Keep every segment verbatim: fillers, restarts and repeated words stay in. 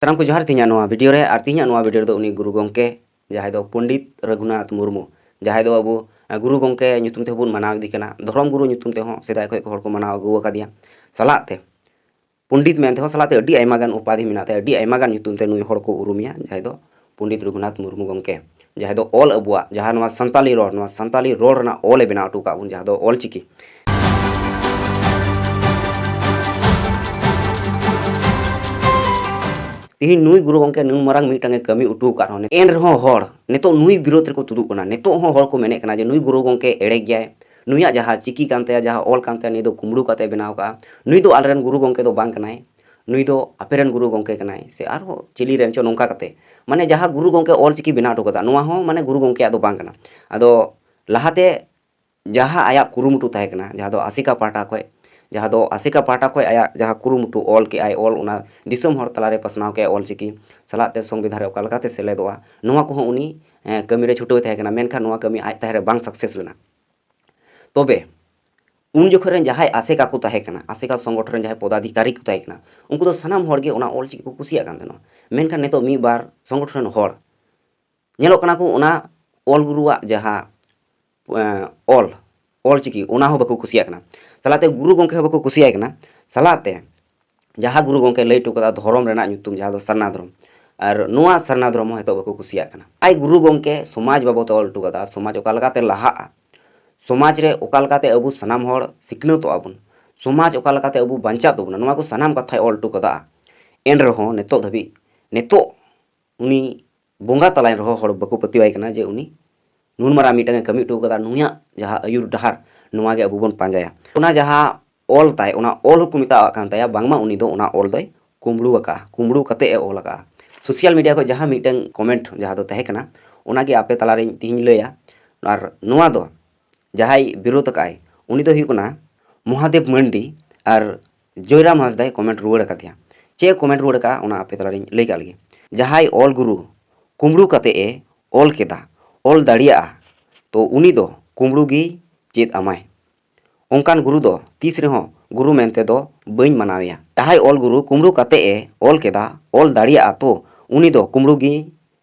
ᱥᱟᱱᱟᱢ ᱠᱚ ᱡᱚᱦᱟᱨ ᱛᱮᱦᱮᱧᱟᱜ ᱱᱚᱣᱟ ᱵᱷᱤᱰᱤᱭᱳ ᱨᱮ᱾ ᱟᱨ ᱛᱮᱦᱮᱧᱟᱜ ᱱᱚᱣᱟ ᱵᱷᱤᱰᱤᱭᱳ ᱨᱮᱫᱚ ᱩᱱᱤ ᱜᱩᱨᱩ ᱜᱚᱢᱠᱮ, ᱡᱟᱦᱟᱸᱭ ᱫᱚ ᱯᱚᱱᱰᱤᱛ ᱨᱚᱜᱷᱩᱱᱟᱛᱷ ᱢᱩᱨᱢᱩ, ᱡᱟᱦᱟᱸᱭ ᱫᱚ ᱟᱵᱚ, ᱮ, ᱜᱩᱨᱩ ᱜᱚᱢᱠᱮ ᱧᱩᱛᱩᱢ ᱛᱮᱦᱚᱸ ᱵᱚᱱ ᱢᱟᱱᱟᱣ ᱤᱫᱤ ᱠᱟᱱᱟ, ᱫᱷᱚᱨᱚᱢ ᱜᱩᱨᱩ ᱧᱩᱛᱩᱢ ᱛᱮᱦᱚᱸ ᱥᱮᱫᱟᱭ ᱠᱷᱚᱱ ᱠᱚ ᱦᱚᱲ ᱠᱚ ᱢᱟᱱᱟᱣ ᱟᱹᱜᱩ ᱟᱠᱟᱫᱮᱭᱟ᱾ ᱥᱟᱞᱟᱜ ᱛᱮ ᱯᱚᱱᱰᱤᱛ ᱢᱮᱱ ᱛᱮᱦᱚᱸ, ᱥᱟᱞᱟᱜ ᱛᱮ ᱟᱹᱰᱤ ᱟᱭᱢᱟ ᱜᱟᱱ ᱩᱯᱟᱫᱷᱤ ᱢᱮᱱᱟᱜ ᱛᱟᱭᱟ, ᱟᱹᱰᱤ ᱟᱭᱢᱟ ᱜᱟᱱ ᱧᱩᱛᱩᱢ ᱛᱮ ᱱᱩᱭ ᱦᱚᱲ ᱠᱚ ᱩᱨᱩᱢᱮᱭᱟ, ᱡᱟᱦᱟᱸᱭ ᱫᱚ ᱯᱚᱱᱰᱤᱛ ᱨᱚᱜᱷᱩᱱᱟᱛᱷ ᱢᱩᱨᱢᱩ ᱜᱚᱢᱠᱮ, ᱡᱟᱦᱟᱸᱭ ᱫᱚ ᱚᱞ ᱟᱵᱚᱣᱟᱜ, ᱡᱟᱦᱟᱸ ᱱᱚᱣᱟ ᱥᱟᱱᱛᱟᱞᱤ ᱨᱚᱲ, ᱱᱚᱣᱟ ᱥᱟᱱᱛᱟᱞᱤ ᱨᱚᱲ ᱨᱮᱱᱟᱜ ᱚᱞ ᱮ ᱵᱮᱱᱟᱣ ᱦᱚᱴᱚ ᱠᱟᱜ ᱵᱚᱱ, ᱡᱟᱦᱟᱸ ᱫᱚ ᱚᱞ ᱪᱤᱠᱤ᱾ ᱛᱤᱦᱤᱧ ᱱᱩᱭ ᱜᱩᱨᱩ ᱜᱚᱢᱠᱮ ᱱᱩᱱ ᱢᱟᱨᱟᱝ ᱢᱤᱫᱴᱟᱝ ᱮ ᱠᱟᱹᱢᱤ ᱦᱚᱴᱚ ᱟᱠᱟᱫ ᱨᱮᱦᱚᱸ, ᱮᱱ ᱨᱮᱦᱚᱸ ᱦᱚᱲ ᱱᱤᱛᱚᱜ ᱱᱩᱭ ᱵᱤᱨᱳᱫᱷ ᱨᱮᱠᱚ ᱛᱩᱫᱩᱜ ᱠᱟᱱᱟ᱾ ᱱᱤᱛᱚᱜ ᱦᱚᱸ ᱦᱚᱲ ᱠᱚ ᱢᱮᱱᱮᱫ ᱠᱟᱱᱟ ᱡᱮ ᱱᱩᱭ ᱜᱩᱨᱩ ᱜᱚᱢᱠᱮ ᱮᱲᱮ ᱜᱮᱭᱟᱭ, ᱱᱩᱭᱟᱜ ᱡᱟᱦᱟᱸ ᱪᱤᱠᱤ ᱠᱟᱱ ᱛᱟᱭᱟ, ᱡᱟᱦᱟᱸ ᱚᱞ ᱠᱟᱱ ᱛᱟᱭᱟ, ᱱᱩᱭ ᱫᱚ ᱠᱩᱢᱵᱽᱲᱩ ᱠᱟᱛᱮ ᱵᱮᱱᱟᱣ ᱠᱟᱜᱼᱟ, ᱱᱩᱭ ᱫᱚ ᱟᱞᱮᱨᱮᱱ ᱜᱩᱨᱩ ᱜᱚᱢᱠᱮ ᱫᱚ ᱵᱟᱝ ᱠᱟᱱᱟᱭ, ᱱᱩᱭ ᱫᱚ ᱟᱯᱮᱨᱮᱱ ᱜᱩᱨᱩ ᱜᱚᱢᱠᱮ ᱠᱟᱱᱟᱭ, ᱥᱮ ᱟᱨᱦᱚᱸ ᱪᱤᱞᱤ ᱨᱮᱱ ᱪᱚ, ᱱᱚᱝᱠᱟ ᱠᱟᱛᱮ, ᱢᱟᱱᱮ, ᱡᱟᱦᱟᱸ ᱜᱩᱨᱩ ᱜᱚᱢᱠᱮ ᱚᱞ ᱪᱤᱠᱤ ᱵᱮᱱᱟᱣ ᱦᱚᱴᱚ ᱠᱟᱫᱟ, ᱱᱚᱣᱟ ᱦᱚᱸ, ᱢᱟᱱᱮ, ᱜᱩᱨᱩ ᱜᱚᱢᱠᱮᱭᱟᱜ ᱫᱚ ᱵᱟᱝ ᱠᱟᱱᱟ᱾ ᱟᱫᱚ ᱞᱟᱦᱟᱛᱮ ᱡᱟᱦᱟᱸ ᱟᱭᱟᱜ ᱠᱩᱨᱩᱢᱩᱴᱩ ᱛᱟᱦᱮᱸ ᱠᱟᱱᱟ, ᱡᱟᱦᱟᱸ ᱫᱚ ᱟᱥᱮᱠᱟ ᱯᱟᱦᱴᱟ ᱠᱷᱚᱱ, ᱡᱟᱦᱟᱸ ᱫᱚ ᱟᱥᱮᱠᱟ ᱯᱟᱦᱴᱟ ᱠᱷᱚᱱ ᱟᱭᱟᱜ ᱡᱟᱦᱟᱸ ᱠᱩᱨᱩᱢᱩᱴᱩ ᱚᱞ ᱠᱮᱜᱼᱟᱭ, ᱚᱞ ᱚᱱᱟ ᱫᱤᱥᱚᱢ ᱦᱚᱲ ᱛᱟᱞᱟᱨᱮ ᱯᱟᱥᱱᱟᱣ ᱠᱮᱜᱼᱟᱭ ᱚᱞ ᱪᱤᱠᱤ, ᱥᱟᱞᱟᱜ ᱛᱮ ᱥᱚᱝᱵᱤᱫᱷᱟᱱ ᱨᱮ ᱚᱠᱟ ᱞᱮᱠᱟᱛᱮ ᱥᱮᱞᱮᱫᱚᱜᱼᱟ, ᱱᱚᱣᱟ ᱠᱚᱦᱚᱸ ᱩᱱᱤ, ᱮᱸ, ᱠᱟᱹᱢᱤᱨᱮ ᱪᱷᱩᱴᱟᱹᱣ ᱛᱟᱦᱮᱸ ᱠᱟᱱᱟ᱾ ᱢᱮᱱᱠᱷᱟᱱ ᱱᱚᱣᱟ ᱠᱟᱹᱢᱤ ᱟᱡ ᱛᱟᱦᱮᱸ ᱨᱮ ᱵᱟᱝ ᱥᱟᱠᱥᱮᱥ ᱞᱮᱱᱟ᱾ ᱛᱚᱵᱮ ᱩᱱ ᱡᱚᱠᱷᱚᱱ ᱨᱮᱱ ᱡᱟᱦᱟᱸᱭ ᱟᱥᱮᱠᱟ ᱠᱚ ᱛᱟᱦᱮᱸ ᱠᱟᱱᱟ, ᱟᱥᱮᱠᱟ ᱥᱚᱝᱜᱚᱴᱷᱚᱱ ᱨᱮᱱ ᱡᱟᱦᱟᱸᱭ ᱯᱚᱫᱟᱫᱷᱤᱠᱟᱨᱤ ᱠᱚ ᱛᱟᱦᱮᱸ ᱠᱟᱱᱟ, ᱩᱱᱠᱩ ᱫᱚ ᱥᱟᱱᱟᱢ ᱦᱚᱲ ᱜᱮ ᱚᱱᱟ ᱚᱞ ᱪᱤᱠᱤ ᱠᱚ ᱠᱩᱥᱤᱭᱟᱜ ᱠᱟᱱ ᱛᱟᱦᱮᱱᱟ᱾ ᱢᱮᱱᱠᱷᱟᱱ ᱱᱤᱛᱚᱜ ᱢᱤᱫ ᱵᱟᱨ ᱥᱚᱝᱜᱚᱴᱷᱚᱱ ᱨᱮᱱ ᱦᱚᱲ ᱧᱮᱞᱚᱜ ᱠᱟᱱᱟ ᱠᱚ ᱚᱱᱟ ᱚᱞ ᱜᱩᱨᱩᱣᱟᱜ ᱡᱟᱦᱟᱸ, ᱮᱸ, ᱚᱞ, ᱚᱞ ᱪᱤᱠᱤ, ᱚᱱᱟ ᱦᱚᱸ ᱵᱟᱠᱚ ᱠᱩᱥᱤᱭᱟᱜ ᱠᱟᱱᱟ᱾ ᱥᱟᱞᱟᱜ ᱛᱮ ᱜᱩᱨᱩ ᱜᱚᱢᱠᱮ ᱦᱚᱸ ᱵᱟᱠᱚ ᱠᱩᱥᱤᱭᱟᱭ ᱠᱟᱱᱟ᱾ ᱥᱟᱞᱟᱜ ᱛᱮ ᱡᱟᱦᱟᱸ ᱜᱩᱨᱩ ᱜᱚᱢᱠᱮ ᱞᱟᱹᱭ ᱦᱚᱴᱚ ᱠᱟᱫᱟ ᱫᱷᱚᱨᱚᱢ ᱨᱮᱱᱟᱜ ᱧᱩᱛᱩᱢ, ᱡᱟᱦᱟᱸ ᱫᱚ ᱥᱟᱨᱱᱟ ᱫᱷᱚᱨᱚᱢ, ᱟᱨ ᱱᱚᱣᱟ ᱥᱟᱨᱱᱟ ᱫᱷᱚᱨᱚᱢ ᱦᱚᱸ ᱱᱤᱛᱚᱜ ᱵᱟᱠᱚ ᱠᱩᱥᱤᱭᱟᱜ ᱠᱟᱱᱟ᱾ ᱟᱡ ᱜᱩᱨᱩ ᱜᱚᱢᱠᱮ ᱥᱚᱢᱟᱡᱽ ᱵᱟᱵᱚᱫ ᱮ ᱚᱞ ᱦᱚᱴᱚ ᱠᱟᱫᱟ, ᱥᱚᱢᱟᱡᱽ ᱚᱠᱟ ᱞᱮᱠᱟᱛᱮ ᱞᱟᱦᱟᱜᱼᱟ, ᱥᱚᱢᱟᱡᱽ ᱨᱮ ᱚᱠᱟ ᱞᱮᱠᱟᱛᱮ ᱟᱵᱚ ᱥᱟᱱᱟᱢ ᱦᱚᱲ ᱥᱤᱠᱷᱱᱟᱹᱛᱚᱜᱼᱟ ᱵᱚᱱ, ᱥᱚᱢᱟᱡᱽ ᱚᱠᱟ ᱞᱮᱠᱟᱛᱮ ᱟᱵᱚ ᱵᱟᱧᱪᱟᱜ ᱛᱟᱵᱚᱱᱟ, ᱱᱚᱣᱟ ᱠᱚ ᱥᱟᱱᱟᱢ ᱠᱟᱛᱷᱟᱭ ᱚᱞ ᱦᱚᱴᱚ ᱠᱟᱫᱟ᱾ ᱮᱱ ᱨᱮᱦᱚᱸ ᱱᱤᱛᱚᱜ ᱫᱷᱟᱹᱵᱤᱡ, ᱱᱤᱛᱚᱜ ᱩᱱᱤ ᱵᱚᱸᱜᱟ ᱛᱟᱞᱟᱭᱮᱱ ᱨᱮᱦᱚᱸ ᱦᱚᱲ ᱵᱟᱠᱚ ᱯᱟᱹᱛᱭᱟᱹᱣᱟᱭ ᱠᱟᱱᱟ ᱡᱮ ᱩᱱᱤ ᱱᱩᱱ ᱢᱟᱨᱟᱝ ᱢᱤᱫᱴᱟᱝ ᱮ ᱠᱟᱹᱢᱤ ᱦᱚᱴᱚ ᱠᱟᱫᱟ, ᱱᱩᱭᱟᱜ ᱡᱟᱦᱟᱸ ᱟᱹᱭᱩᱨ ᱰᱟᱦᱟᱨ, ᱱᱚᱣᱟ ᱜᱮ ᱟᱵᱚ ᱵᱚᱱ ᱯᱟᱸᱡᱟᱭᱟ᱾ ᱚᱱᱟ ᱡᱟᱦᱟᱸ ᱚᱞ ᱛᱟᱭ, ᱚᱱᱟ ᱚᱞ ᱦᱚᱸᱠᱚ ᱢᱮᱛᱟᱣᱟᱜ ᱠᱟᱱ ᱛᱟᱭᱟ, ᱵᱟᱝᱢᱟ ᱩᱱᱤ ᱫᱚ ᱚᱱᱟ ᱚᱞ ᱫᱚᱭ ᱠᱩᱢᱵᱽᱲᱩ ᱟᱠᱟᱫᱼᱟ, ᱠᱩᱢᱵᱽᱲᱩ ᱠᱟᱛᱮ ᱮ ᱚᱞ ᱟᱠᱟᱫᱼᱟ᱾ ᱥᱳᱥᱟᱞ ᱢᱤᱰᱤᱭᱟ ᱠᱷᱚᱱ ᱡᱟᱦᱟᱸ ᱢᱤᱫᱴᱟᱝ ᱠᱚᱢᱮᱱᱴ ᱡᱟᱦᱟᱸ ᱫᱚ ᱛᱟᱦᱮᱸ ᱠᱟᱱᱟ, ᱚᱱᱟᱜᱮ ᱟᱯᱮ ᱛᱟᱞᱟᱨᱮᱧ ᱛᱤᱦᱤᱧ ᱞᱟᱹᱭᱟ᱾ ᱟᱨ ᱱᱚᱣᱟ ᱫᱚ ᱡᱟᱦᱟᱸᱭ ᱵᱤᱨᱳᱫᱷ ᱟᱠᱟᱫᱼᱟᱭ, ᱩᱱᱤ ᱫᱚ ᱦᱩᱭᱩᱜ ᱠᱟᱱᱟ ᱢᱚᱦᱟᱫᱮᱵ ᱢᱟᱱᱰᱤ᱾ ᱟᱨ ᱡᱚᱭᱨᱟᱢ ᱦᱟᱸᱥᱫᱟᱭ ᱠᱚᱢᱮᱱᱴ ᱨᱩᱣᱟᱹᱲ ᱟᱠᱟᱫᱮᱭᱟ᱾ ᱪᱮᱫ ᱮ ᱠᱚᱢᱮᱱᱴ ᱨᱩᱣᱟᱹᱲ ᱟᱠᱟᱫᱼᱟ, ᱚᱱᱟ ᱟᱯᱮ ᱛᱟᱞᱟᱨᱤᱧ ᱞᱟᱹᱭ ᱠᱟᱜ ᱞᱮᱜᱮ᱾ ᱡᱟᱦᱟᱸᱭ ᱚᱞ ᱜᱩᱨᱩ ᱠᱩᱢᱵᱽᱲᱩ ᱠᱟᱛᱮ ᱮ ᱚᱞ ᱠᱮᱫᱟ, ᱚᱞ ᱫᱟᱲᱮᱭᱟᱜᱼᱟ, ᱛᱚ ᱩᱱᱤ ᱫᱚ ᱠᱩᱢᱵᱽᱲᱩ ᱜᱮᱭ ᱪᱮᱫ ᱟᱢᱟᱭ᱾ ᱚᱱᱠᱟᱱ ᱜᱩᱨᱩ ᱫᱚ ᱛᱤᱥ ᱨᱮᱦᱚᱸ ᱜᱩᱨᱩ ᱢᱮᱱᱛᱮ ᱫᱚ ᱵᱟᱹᱧ ᱢᱟᱱᱟᱣᱮᱭᱟ᱾ ᱡᱟᱦᱟᱸᱭ ᱚᱞ ᱜᱩᱨᱩ ᱠᱩᱢᱲᱩ ᱠᱟᱛᱮ ᱮ ᱚᱞ ᱠᱮᱫᱟ, ᱚᱞ ᱫᱟᱲᱮᱭᱟᱜᱼᱟ ᱛᱚ, ᱩᱱᱤ ᱫᱚ ᱠᱩᱢᱲᱩ ᱜᱮ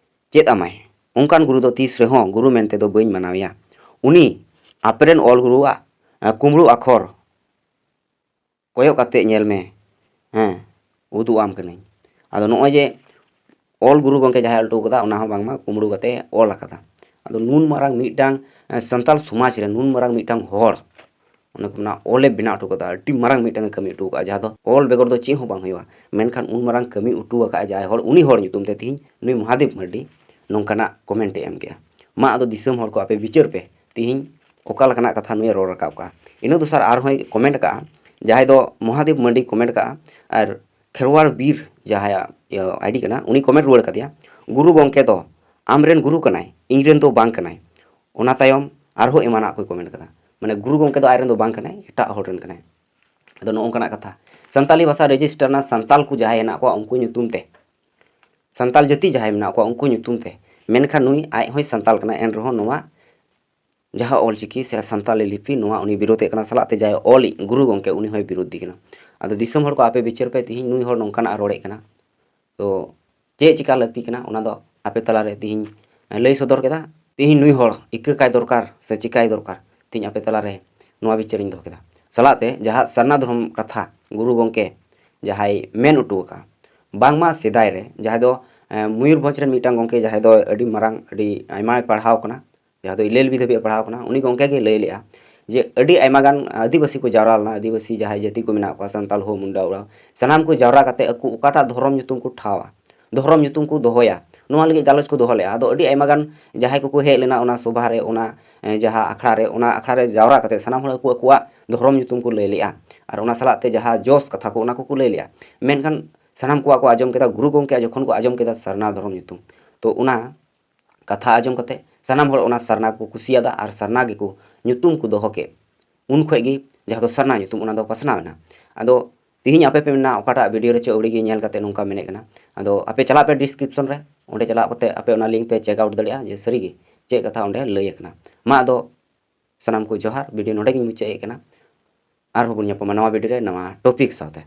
ᱪᱮᱫ ᱟᱢᱟᱭ᱾ ᱚᱱᱠᱟᱱ ᱜᱩᱨᱩ ᱫᱚ ᱛᱤᱥ ᱨᱮᱦᱚᱸ ᱜᱩᱨᱩ ᱢᱮᱱᱛᱮ ᱫᱚ ᱵᱟᱹᱧ ᱢᱟᱱᱟᱣᱮᱭᱟ᱾ ᱩᱱᱤ ᱟᱯᱮᱨᱮᱱ ᱚᱞ ᱜᱩᱨᱩᱣᱟᱜ, ᱮ, ᱠᱩᱢᱲᱩ ᱟᱠᱷᱚᱨ ᱠᱚᱭᱚᱜ ᱠᱟᱛᱮ ᱧᱮᱞ ᱢᱮ, ᱦᱮᱸ, ᱩᱫᱩᱜ ᱟᱢ ᱠᱟᱹᱱᱟᱹᱧ᱾ ᱟᱫᱚ ᱱᱚᱜᱼᱚᱭ ᱡᱮ ᱚᱞ ᱜᱩᱨᱩ ᱜᱚᱢᱠᱮ ᱡᱟᱦᱟᱸᱭ ᱚᱞ ᱦᱚᱴᱚ ᱠᱟᱫᱟ, ᱚᱱᱟ ᱦᱚᱸ ᱵᱟᱝᱢᱟ ᱠᱩᱢᱲᱩ ᱠᱟᱛᱮ ᱚᱞ ᱟᱠᱟᱫᱟ᱾ ᱟᱫᱚ ᱱᱩᱱ ᱢᱟᱨᱟᱝ ᱢᱤᱫᱴᱟᱝ, ᱮ, ᱥᱟᱱᱛᱟᱲ ᱥᱚᱢᱟᱡᱽ ᱨᱮ ᱱᱩᱱ ᱢᱟᱨᱟᱝ ᱢᱤᱫᱴᱟᱝ ᱦᱚᱲ, ᱚᱱᱟ ᱠᱚ ᱢᱮᱱᱟ ᱚᱞᱮ ᱵᱮᱱᱟᱣ ᱦᱚᱴᱚ ᱠᱟᱫᱟ, ᱟᱹᱰᱤ ᱢᱟᱨᱟᱝ ᱢᱤᱫᱴᱟᱝ ᱮ ᱠᱟᱹᱢᱤ ᱦᱚᱴᱚ ᱠᱟᱜᱼᱟ, ᱡᱟᱦᱟᱸ ᱫᱚ ᱚᱞ ᱵᱮᱜᱚᱨ ᱫᱚ ᱪᱮᱫ ᱦᱚᱸ ᱵᱟᱝ ᱦᱩᱭᱩᱜᱼᱟ᱾ ᱢᱮᱱᱠᱷᱟᱱ ᱩᱱ ᱢᱟᱨᱟᱝ ᱠᱟᱹᱢᱤ ᱦᱚᱴᱚ ᱟᱠᱟᱫ ᱡᱟᱦᱟᱸᱭ ᱦᱚᱲ, ᱩᱱᱤ ᱦᱚᱲ ᱧᱩᱛᱩᱢ ᱛᱮ ᱛᱤᱦᱤᱧ ᱱᱩᱭ ᱢᱚᱦᱟᱫᱮᱵ ᱢᱟᱨᱰᱤ ᱱᱚᱝᱠᱟᱱᱟᱜ ᱠᱚᱢᱮᱱᱴ ᱮ ᱮᱢ ᱠᱮᱜᱼᱟ᱾ ᱢᱟ ᱟᱫᱚ ᱫᱤᱥᱚᱢ ᱦᱚᱲ ᱠᱚ, ᱟᱯᱮ ᱵᱤᱪᱟᱹᱨ ᱯᱮ, ᱛᱤᱦᱤᱧ ᱚᱠᱟ ᱞᱮᱠᱟᱱᱟᱜ ᱠᱟᱛᱷᱟ ᱱᱩᱭᱮ ᱨᱚᱲ ᱨᱟᱠᱟᱵ ᱠᱟᱜᱼᱟ᱾ ᱤᱱᱟᱹ ᱫᱚᱥᱟᱨ ᱟᱨᱦᱚᱸᱭ ᱠᱚᱢᱮᱱᱴ ᱠᱟᱜᱼᱟ, ᱡᱟᱦᱟᱸᱭ ᱫᱚ ᱢᱚᱦᱟᱫᱮᱵ ᱢᱟᱨᱰᱤ ᱠᱚᱢᱮᱱᱴ ᱠᱟᱜᱼᱟ, ᱟᱨ ᱠᱷᱮᱨᱣᱟᱲ ᱵᱤᱨ ᱡᱟᱦᱟᱸᱭᱟᱜ, ᱤᱭᱟᱹ, ᱟᱭᱰᱤ ᱠᱟᱱᱟ, ᱩᱱᱤ ᱠᱚᱢᱮᱱᱴ ᱨᱩᱣᱟᱹᱲ ᱠᱟᱫᱮᱭᱟ, "ᱜᱩᱨᱩ ᱜᱚᱢᱠᱮ ᱫᱚ ᱟᱢᱨᱮᱱ ᱜᱩᱨᱩ ᱠᱟᱱᱟᱭ, ᱤᱧᱨᱮᱱ ᱫᱚ ᱵᱟᱝ ᱠᱟᱱᱟᱭ᱾" ᱚᱱᱟ ᱛᱟᱭᱚᱢ ᱟᱨᱦᱚᱸ ᱮᱢᱟᱱᱟᱜ ᱠᱚᱭ ᱠᱚᱢᱮᱱᱴ ᱠᱟᱫᱟ, ᱢᱟᱱᱮ ᱜᱩᱨᱩ ᱜᱚᱢᱠᱮ ᱫᱚ ᱟᱡᱨᱮᱱ ᱫᱚ ᱵᱟᱝ ᱠᱟᱱᱟᱭ, ᱮᱴᱟᱜ ᱦᱚᱲ ᱨᱮᱱ ᱠᱟᱱᱟᱭ᱾ ᱟᱫᱚ ᱱᱚᱜᱼᱚ ᱱᱚᱝᱠᱟᱱᱟᱜ ᱠᱟᱛᱷᱟ, ᱥᱟᱱᱛᱟᱞᱤ ᱵᱷᱟᱥᱟ ᱨᱮᱡᱤᱥᱴᱟᱨ ᱨᱮᱱᱟᱜ ᱥᱟᱱᱛᱟᱞ ᱠᱚ ᱡᱟᱦᱟᱸᱭ ᱦᱮᱱᱟᱜ ᱠᱚᱣᱟ ᱩᱱᱠᱩ ᱧᱩᱛᱩᱢ ᱛᱮ, ᱥᱟᱱᱛᱟᱞ ᱡᱟᱹᱛᱤ ᱡᱟᱦᱟᱸᱭ ᱢᱮᱱᱟᱜ ᱠᱚᱣᱟ ᱩᱱᱠᱩ ᱧᱩᱛᱩᱢ ᱛᱮ, ᱢᱮᱱᱠᱷᱟᱱ ᱱᱩᱭ ᱟᱡ ᱦᱚᱸᱭ ᱥᱟᱱᱛᱟᱞ ᱠᱟᱱᱟ, ᱮᱱ ᱨᱮᱦᱚᱸ ᱱᱚᱣᱟ ᱡᱟᱦᱟᱸ ᱚᱞ ᱪᱤᱠᱤ ᱥᱮ ᱥᱟᱱᱛᱟᱞᱤ ᱞᱤᱯᱤ, ᱱᱚᱣᱟ ᱩᱱᱤ ᱵᱤᱨᱳᱫᱮᱫ ᱠᱟᱱᱟ, ᱥᱟᱞᱟᱜ ᱛᱮ ᱡᱟᱦᱟᱸᱭ ᱚᱞᱤᱡ ᱜᱩᱨᱩ ᱜᱚᱢᱠᱮ, ᱩᱱᱤ ᱦᱚᱸᱭ ᱵᱤᱨᱳᱫᱷᱤ ᱠᱟᱱᱟ᱾ ᱟᱫᱚ ᱫᱤᱥᱚᱢ ᱦᱚᱲ ᱠᱚ, ᱟᱯᱮ ᱵᱤᱪᱟᱹᱨ ᱯᱮ, ᱛᱤᱦᱤᱧ ᱱᱩᱭ ᱦᱚᱲ ᱱᱚᱝᱠᱟᱱᱟᱜ ᱨᱚᱲᱮᱫ ᱠᱟᱱᱟ, ᱛᱚ ᱪᱮᱫ ᱪᱤᱠᱟ ᱞᱟᱹᱠᱛᱤ ᱠᱟᱱᱟ, ᱚᱱᱟ ᱫᱚ ᱟᱯᱮ ᱛᱟᱞᱟᱨᱮ ᱛᱤᱦᱤᱧ ᱞᱟᱹᱭ ᱥᱚᱫᱚᱨ ᱠᱮᱫᱟ᱾ ᱛᱤᱦᱤᱧ ᱱᱩᱭ ᱦᱚᱲ ᱤᱠᱟᱹ ᱠᱟᱭ ᱫᱚᱨᱠᱟᱨ ᱥᱮ ᱪᱤᱠᱟᱭ ᱫᱚᱨᱠᱟᱨ, ᱛᱤᱦᱤᱧ ᱟᱯᱮ ᱛᱟᱞᱟᱨᱮ ᱱᱚᱣᱟ ᱵᱤᱪᱟᱹᱨᱤᱧ ᱫᱚᱦᱚ ᱠᱮᱫᱟ᱾ ᱥᱟᱞᱟᱜ ᱛᱮ ᱡᱟᱦᱟᱸ ᱥᱟᱨᱱᱟ ᱫᱷᱚᱨᱚᱢ ᱠᱟᱛᱷᱟ ᱜᱩᱨᱩ ᱜᱚᱢᱠᱮ ᱡᱟᱦᱟᱸᱭ ᱢᱮᱱ ᱦᱚᱴᱚ ᱟᱠᱟᱫ, ᱵᱟᱝᱢᱟ ᱥᱮᱫᱟᱭ ᱨᱮ ᱡᱟᱦᱟᱸᱭ ᱫᱚ, ᱮ, ᱢᱚᱭᱩᱨᱵᱷᱚᱸᱡᱽ ᱨᱮᱱ ᱢᱤᱫᱴᱟᱝ ᱜᱚᱢᱠᱮ, ᱡᱟᱦᱟᱸᱭ ᱫᱚ ᱟᱹᱰᱤ ᱢᱟᱨᱟᱝ, ᱟᱹᱰᱤ ᱟᱭᱢᱟᱭ ᱯᱟᱲᱦᱟᱣ ᱠᱟᱱᱟ, ᱡᱟᱦᱟᱸ ᱫᱚ ᱮᱞ ᱮᱞ ᱵᱤ ᱫᱷᱟᱹᱵᱤᱡ ᱮ ᱯᱟᱲᱦᱟᱣ ᱠᱟᱱᱟ, ᱩᱱᱤ ᱜᱚᱢᱠᱮ ᱜᱮ ᱞᱟᱹᱭ ᱞᱮᱜᱼᱟ ᱡᱮ ᱟᱹᱰᱤ ᱟᱭᱢᱟ ᱜᱟᱱ ᱟᱹᱫᱤᱵᱟᱹᱥᱤ ᱠᱚ ᱡᱟᱣᱨᱟ ᱞᱮᱱᱟ, ᱟᱹᱫᱤᱵᱟᱹᱥᱤ ᱡᱟᱦᱟᱸᱭ ᱡᱟᱹᱛᱤ ᱠᱚ ᱢᱮᱱᱟᱜ ᱠᱚᱣᱟ, ᱥᱟᱱᱛᱟᱞ ᱦᱳ, ᱢᱩᱱᱰᱟ, ᱳᱨᱟᱣ, ᱥᱟᱱᱟᱢ ᱠᱚ ᱡᱟᱣᱨᱟ ᱠᱟᱛᱮ ᱟᱠᱚ ᱚᱠᱟᱴᱟᱜ ᱫᱷᱚᱨᱚᱢ ᱧᱩᱛᱩᱢ ᱠᱚ ᱴᱷᱟᱶᱟ, ᱫᱷᱚᱨᱚᱢ ᱧᱩᱛᱩᱢ ᱠᱚ ᱫᱚᱦᱚᱭᱟ, ᱱᱚᱣᱟ ᱞᱟᱹᱜᱤᱫ ᱜᱟᱞᱚᱪ ᱠᱚ ᱫᱚᱦᱚ ᱞᱮᱜᱼᱟ᱾ ᱟᱫᱚ ᱟᱹᱰᱤ ᱟᱭᱢᱟ ᱜᱟᱱ ᱡᱟᱦᱟᱸᱭ ᱠᱚᱠᱚ ᱦᱮᱡ ᱞᱮᱱᱟ ᱚᱱᱟ ᱥᱚᱵᱷᱟ ᱨᱮ, ᱚᱱᱟ, ᱮ, ᱡᱟᱦᱟᱸ ᱟᱠᱷᱲᱟ ᱨᱮ, ᱚᱱᱟ ᱟᱠᱷᱲᱟ ᱨᱮ ᱡᱟᱣᱨᱟ ᱠᱟᱛᱮ ᱥᱟᱱᱟᱢ ᱦᱚᱲ ᱟᱠᱚ ᱟᱠᱚᱣᱟᱜ ᱫᱷᱚᱨᱚᱢ ᱧᱩᱛᱩᱢ ᱠᱚ ᱞᱟᱹᱭ ᱞᱮᱜᱼᱟ, ᱟᱨ ᱚᱱᱟ ᱥᱟᱞᱟᱜ ᱛᱮ ᱡᱟᱦᱟᱸ ᱡᱚᱥ ᱠᱟᱛᱷᱟ ᱠᱚ, ᱚᱱᱟ ᱠᱚᱠᱚ ᱞᱟᱹᱭ ᱞᱮᱜᱼᱟ᱾ ᱢᱮᱱᱠᱷᱟᱱ ᱥᱟᱱᱟᱢ ᱠᱚᱣᱟᱜ ᱠᱚ ᱟᱸᱡᱚᱢ ᱠᱮᱫᱟ, ᱜᱩᱨᱩ ᱜᱚᱢᱠᱮᱭᱟᱜ ᱡᱚᱠᱷᱚᱱ ᱠᱚ ᱟᱸᱡᱚᱢ ᱠᱮᱫᱟ ᱥᱟᱨᱱᱟ ᱫᱷᱚᱨᱚᱢ ᱧᱩᱛᱩᱢ, ᱛᱚ ᱚᱱᱟ ᱠᱟᱛᱷᱟ ᱟᱸᱡᱚᱢ ᱠᱟᱛᱮ ᱥᱟᱱᱟᱢ ᱦᱚᱲ ᱚᱱᱟ ᱥᱟᱨᱱᱟ ᱠᱚ ᱠᱩᱥᱤᱭᱟᱫᱟ ᱟᱨ ᱥᱟᱨᱱᱟ ᱜᱮᱠᱚ ᱧᱩᱛᱩᱢ ᱠᱚ ᱫᱚᱦᱚ ᱠᱮᱫ᱾ ᱩᱱ ᱠᱷᱚᱡ ᱜᱮ ᱡᱟᱦᱟᱸ ᱫᱚ ᱥᱟᱨᱱᱟ ᱧᱩᱛᱩᱢ, ᱚᱱᱟ ᱫᱚ ᱯᱟᱥᱱᱟᱣ ᱮᱱᱟ᱾ ᱟᱫᱚ ᱛᱤᱦᱤᱧ ᱟᱯᱮ ᱯᱮ ᱢᱮᱱᱟ ᱚᱠᱟᱴᱟᱜ ᱵᱷᱤᱰᱤᱭᱳ ᱨᱮᱪᱚ ᱟᱹᱣᱲᱤ ᱜᱮ ᱧᱮᱞ ᱠᱟᱛᱮ ᱱᱚᱝᱠᱟ ᱢᱮᱱᱮᱫ ᱠᱟᱱᱟ᱾ ᱟᱫᱚ ᱟᱯᱮ ᱪᱟᱞᱟᱜ ᱯᱮ ᱰᱤᱥᱠᱨᱤᱯᱥᱚᱱ ᱨᱮ, ᱚᱸᱰᱮ ᱪᱟᱞᱟᱣ ᱠᱟᱛᱮ ᱟᱯᱮ ᱚᱱᱟ ᱞᱤᱝᱠ ᱯᱮ ᱪᱮᱠ ᱟᱣᱩᱴ ᱫᱟᱲᱮᱭᱟᱜᱼᱟ ᱡᱮ ᱥᱟᱹᱨᱤᱜᱮ ᱪᱮᱫ ᱠᱟᱛᱷᱟ ᱚᱸᱰᱮ ᱞᱟᱹᱭ ᱟᱠᱟᱱᱟ᱾ ᱢᱟ ᱟᱫᱚ ᱥᱟᱱᱟᱢ ᱠᱚ ᱡᱚᱦᱟᱨ, ᱵᱷᱤᱰᱤᱭᱳ ᱱᱚᱸᱰᱮ ᱜᱤᱧ ᱢᱩᱪᱟᱹᱫ ᱮᱫ ᱠᱟᱱᱟ᱾ ᱟᱨᱦᱚᱸ ᱵᱚᱱ ᱧᱟᱯᱟᱢᱟ ᱱᱟᱣᱟ video ᱨᱮ ᱱᱟᱣᱟ topic ᱥᱟᱶᱛᱮ᱾